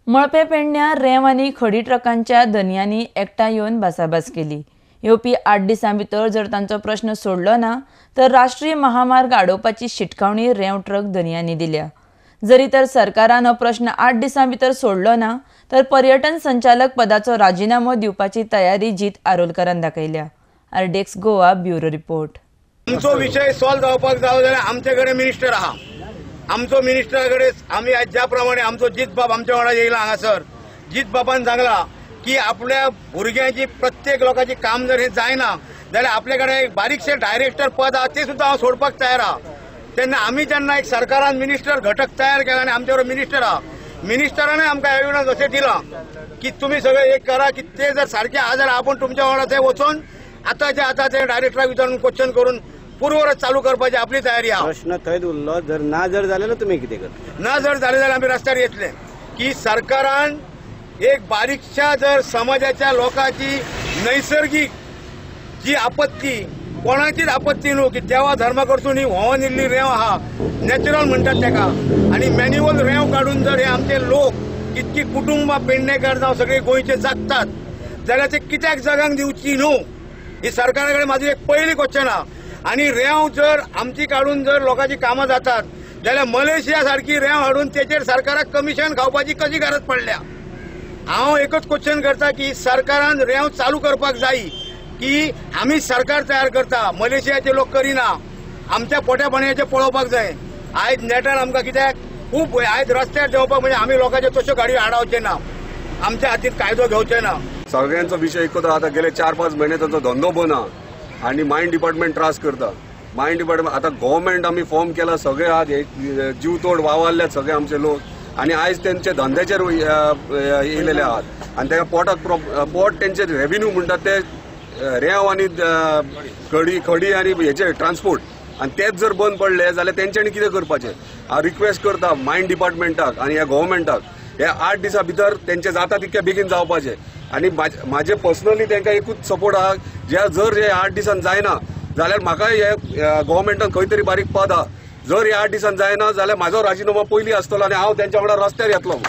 मळपे पेडण्या रेंव आनी खडी ट्रकांच्या धनयांनी एकठांय येवन भासाभास केली. येवपी 8 दिसां भितर जर तांचो प्रश्न सोडलो ना तर राष्ट्रीय महामार्ग आडोवपाची शिटकावणी रेंव ट्रक धनयांनी दिल्या. जरी तर सरकारान हो प्रश्न 8 दिसां भितर सोडलो ना तर पर्यटन संचालक पदाचो राजिनामो दिवपाची तयारी जीत आरोलकरान दाखयल्या. RDX Goa bureau report. आमचो विशय सॉल्व जावपाक जाय जाल्यार आमचे कडेन मिनिस्टर आहा. आमचो मिनिस्टरा कडेन आमी आयज ज्या प्रमाणे आमचो जीत बाब आमच्या वांगडा येयला हांगासर, जीत बाबान सांगला की आपल्या भुरग्यांची प्रत्येक लोकांची काम जर हे जायना जाल्यार आपल्या कडेन एक बारीकशें डायरेक्टर पद आहा ते सुद्दां हांव सोडपाक तयार आहा. तेन्ना आमी जेन्ना एक सरकारान मिनिस्टर घटक तयार केला आनी आमचे बरोबर मिनिस्टर आहा, मिनिस्टरानय आमकां एविडन्स अशें दिलां की तुमी सगळे एक करा की ते जर सारके आहा जाल्यार आपूण तुमच्या वांगडा थंय वचून आतांचे आतां ते डायरेक्टराक विचारून क्वेश्चन करून पूर्वरत चालू करपाची आपली तयारी आहा. प्रश्न थंयच उरलो, जर ना जर जालें तुमी कितें करतले? ना जर जालें जाल्यार आमी रस्त्यार येतले की सरकारान एक बारीकशा जर समाजाच्या लोकांची नैसर्गिक जी आपत्ती, कोणाचीच आपत्ती न्हू की देवा धर्मा कडसून ही व्हांवन येयल्ली रेंव आहा, नॅचरल म्हणटात तेका, आनी मॅन्युअल रेंव काडून जर हे आमचे लोक इतकी कुटुंबां पेडणेकार जावं सगळे गोंयचे जगतात जाल्यार ते कित्याक जगांक दिवची न्हू, ही सरकारा कडेन म्हाजी एक पयली क्वेश्चन आहा. आनी रेंव जर आमची काडून जर लोकांची कामां जातात जाल्यार मलेशिया सारकी रेंव हाडून तेचेर सरकाराक कमिशन खावपाची कशी गरज पडल्या? हांव एकच क्वेश्चन करता की सरकारान रेंव चालू करपाक जाय की आमी सरकार तयार करता, मलेशियाचे लोक करिना. आमच्या पोट्या पाणयाचें पळोवपाक जाय. आयज नेटान आमकां कित्याक खूब आयज रस्त्यार देंवपाक म्हणजे आमी लोकांच्यो तश्यो गाडयो आडावचे ना, आमच्या हातीन कायदो घेवचे ना. सगळ्यांचो विशय एकूच आतां गेले 4-5 म्हयने तांचो धंदो बंद आहा आनी मायन डिपार्टमेंट त्रास करता. मायन डिपार्टमेंट आतां गव्हर्मेंट आमी फॉर्म केला, सगळे आहात जीव तोड वावरल्यात सगळे आमचे लोक आनी आयज तेंचे धंद्याचेर येयलेले आहात आनी तेका पोटाक पोट तेंचे रेव्हेन्यू म्हणटात ते रेंव आनी खडी आनी हेचे ट्रान्सपोर्ट, आनी तेच जर बंद पडले जाल्यार तेंच्यांनी कितें करपाचें? हांव रिक्वेस्ट करता मायन डिपार्टमेंटाक आनी ह्या गव्हर्मेंटाक ह्या 8 दिसां भितर तेंचे जाता तितके बेगीन जावपाचें. आनी म्हाजे पर्सनली तांकां एकूच सपोर्ट आहा, जे जर हे 8 दिसान जायना जाल्यार म्हाका हे गव्हर्मेंटान खंय तरी बारीक पद आहा, जर हे 8 दिसान जायना जाल्यार म्हाजो राजिनामो पयलीं आसतलो आनी हांव तेंच्या वांगडा रस्त्यार येतलो.